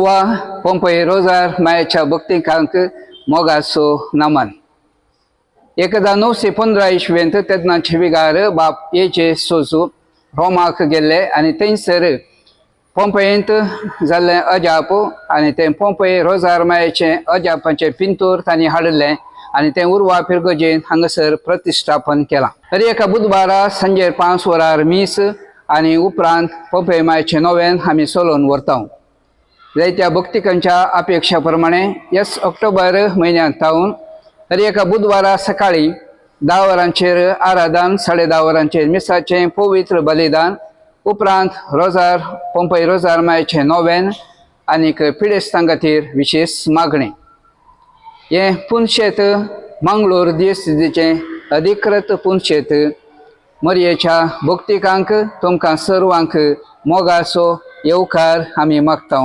उर्वा पोंपय रोजार मायेच्या भक्तिकांक मोगाचो नमन. 1915 इसवेंत तेन्नाचे विगार बाप एचे सोजू रोमाक गेल्ले आनी थंयसर पोंपयेंत जाल्लें अजाप आनी तें पोंपय रोजार मायेचें अजापाचें पिंतूर तांणी हाडिल्लें आनी तें उर्वा फिरगजेन हांगासर प्रतिश्ठापन केलां. हर एका बुधवारा सांजेर 5 वरार मीस आनी उपरांत पोंपय मायेचें नोवेन आमी चलोवन व्हरता. जायत्या भक्तिकांच्या अपेक्षा प्रमाणे 1 ऑक्टोबर म्हयन्यांत सावन हर एका बुधवारा सकाळी 10 वरांचेर आराधन, 10:30 वरांचेर मिसाचें पवित्र बलिदान, उपरांत रोजार पोंपय रोजार मायेचें नोवेन आनीक पिडेस्तां खातीर विशेश मागणें. हें पुनशेत मंगळूर दियसिजीचें अधिकृत पुनशेत. मरयेच्या भक्तिकांक तुमकां सर्वांक मोगाचो येवकार आमी मागता.